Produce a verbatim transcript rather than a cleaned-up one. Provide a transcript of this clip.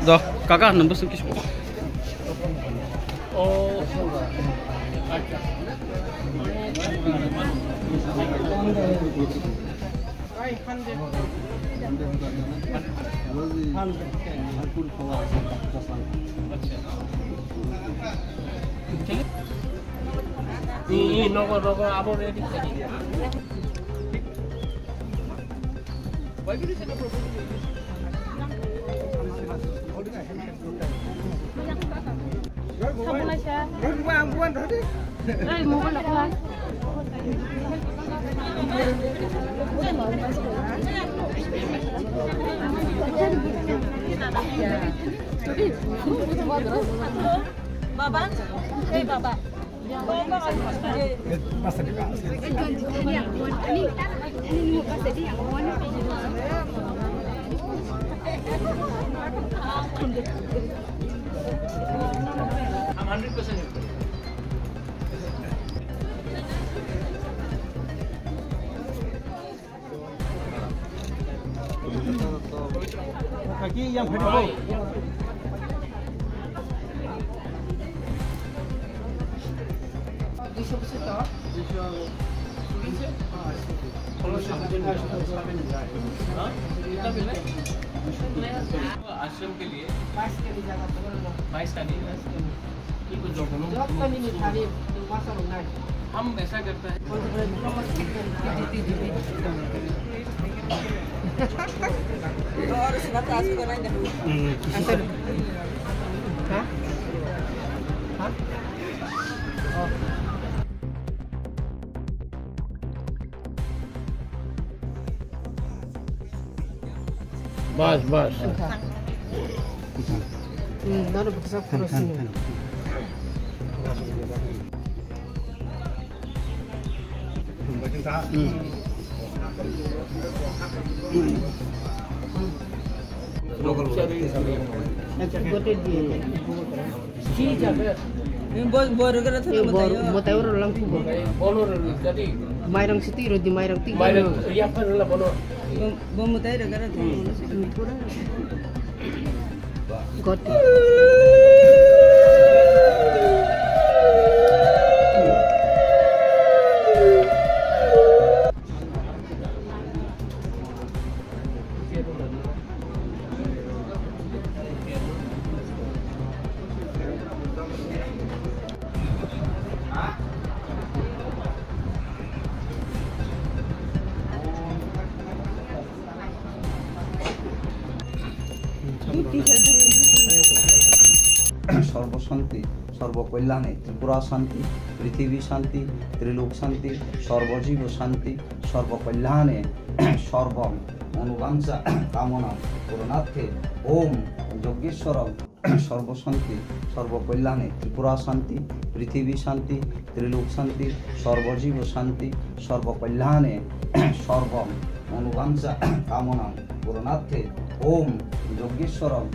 Do, kaka, nang bwswng kisa. Nogo, nogo, abo ready. Baba, hey Baba. Kaki yang phai ko. आश्रम के लिए बाईस का नहीं है। ये कुछ जो बोलो। हम वैसा करता है। और उसका सास को नहीं देखो। हाँ? हाँ? Bas, bas. Hmm, nana baksa pura sini. Hmm. Hmm. Gote diye. Bo, bo rwgwra thangwi mwtaio. Mwtai oro lang thugo. Mairang sitwi rodi, mairang twi. Mairang ya phan la bono. Bo, bo mwtai rwgwra thangwi. Gote. সর্বশান্তি, সর্বকল্যাণে, ত্রিপুরা শান্তি, পৃথিবী শান্তি, ত্রিলোক শান্তি, সর্বজীব শান্তি, সর্বকল্যাণে, সর্ব মনোবাঞ্ছা কামনা পূরণার্থে ওম যজ্ঞেশ্বরম সর্বশান্তি, সর্বকল্যাণে, ত্রিপুরা শান্তি, পৃথিবী শান্তি, ত্রিলোক শান্তি, সর্বজীব শান্তি, সর্বকল্যাণে, সর্ব মনোবাঞ্ছা কামনা পূরণার্থে ওম যজ্ঞেশ্বরম।